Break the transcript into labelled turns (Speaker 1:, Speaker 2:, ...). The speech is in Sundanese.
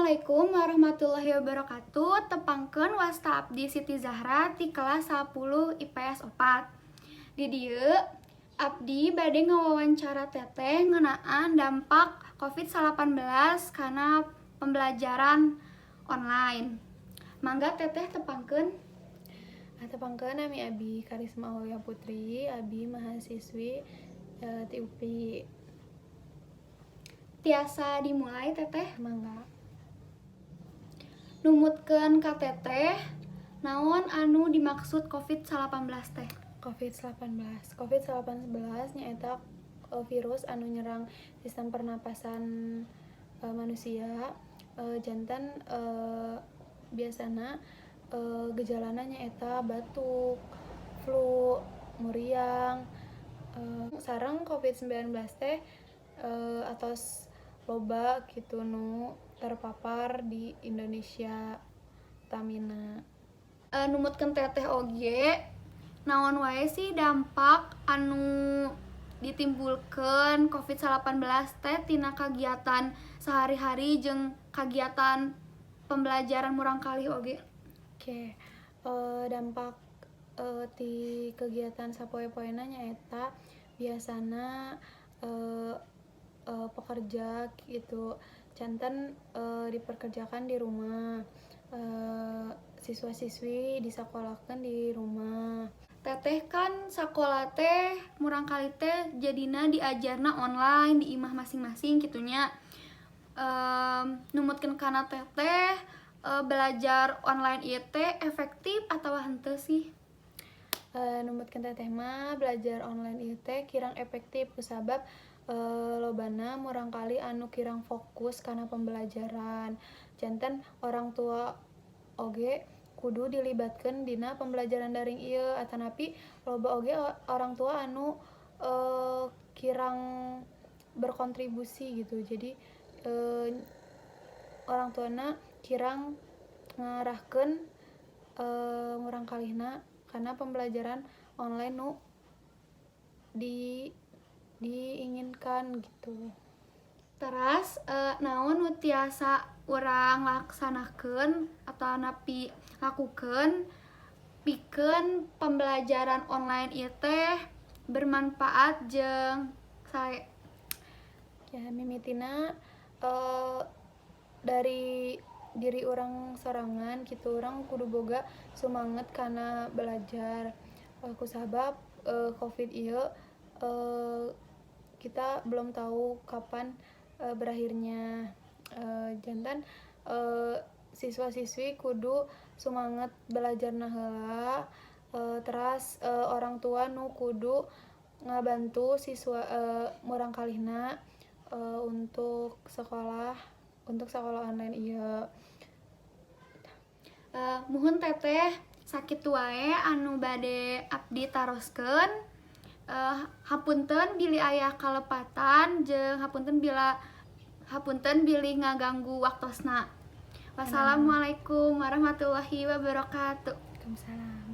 Speaker 1: Assalamualaikum warahmatullahi wabarakatuh. Tepangkeun, wasta abdi Siti Zahra ti kelas 10 IPS 4. Di dieu abdi bade ngawawancara Teteh ngeunaan dampak COVID-19 kana pembelajaran online. Mangga, Teteh, tepangkeun.
Speaker 2: Tepangkeun, nami abi Karisma Aulia Putri, abi mahasiswi ti UPI.
Speaker 1: Tiasa dimulai, Teteh?
Speaker 2: Mangga.
Speaker 1: Numutkeun ka Teteh, naon anu dimaksud COVID-19 teh?
Speaker 2: COVID-19. COVID-19 nyaeta virus anu nyerang sistem pernapasan manusia. Janten biasana gejalana nyaeta batuk, flu, muriang. Sareng COVID-19 teh atos loba gitu nu terpapar di Indonesia utamina.
Speaker 1: Numutkeun Teteh oge, naon wae sih dampak anu ditimbulkeun COVID-19 teh tina kagiatan sehari-hari jeung kagiatan pembelajaran murangkalih oge?
Speaker 2: Oke, dampak ti kegiatan sapoe-poena nyaeta biasana pekerja gitu janten diperkerjakan di rumah, siswa-siswi disekolahkan di rumah.
Speaker 1: Teteh kan sakola teh murangkalih teh jadina diajarna online di imah masing-masing kitu nya. Numutkeun kana Teteh, belajar online ieu teh efektif atau henteu sih?
Speaker 2: Numutkeun Teteh mah belajar online ieu teh kirang efektif kusabab lobana murangkalih anu kirang fokus kana pembelajaran. Janten orang tua oge kudu dilibatkeun dina pembelajaran daring ieu, atanapi loba oge orang tua anu kirang berkontribusi gitu, jadi orang tuana kirang ngarahkeun murangkalihna kana pembelajaran online nu diinginkan gitu.
Speaker 1: Teras, naon nu tiasa urang laksanakeun atanapi lakukeun pikeun pembelajaran online ieu teh bermanfaat jeung sae?
Speaker 2: Ya, mimitina dari diri urang sorangan gitu, urang kudu boga sumanget kana belajar kusabab Covid ieu kita belum tahu kapan berakhirnya. Janten siswa-siswi kudu sumanget belajarna heula. Teras orang tua nu kudu ngabantu siswa murangkalihna untuk sekolah online ieu.
Speaker 1: Muhun Teteh, sakitu wae anu bade abdi taroskeun. Hapunten bilih aya kalepatan jeung hapunten bilih ngaganggu waktosna. Wassalamualaikum warahmatullahi wabarakatuh.
Speaker 2: Waalaikumsalam.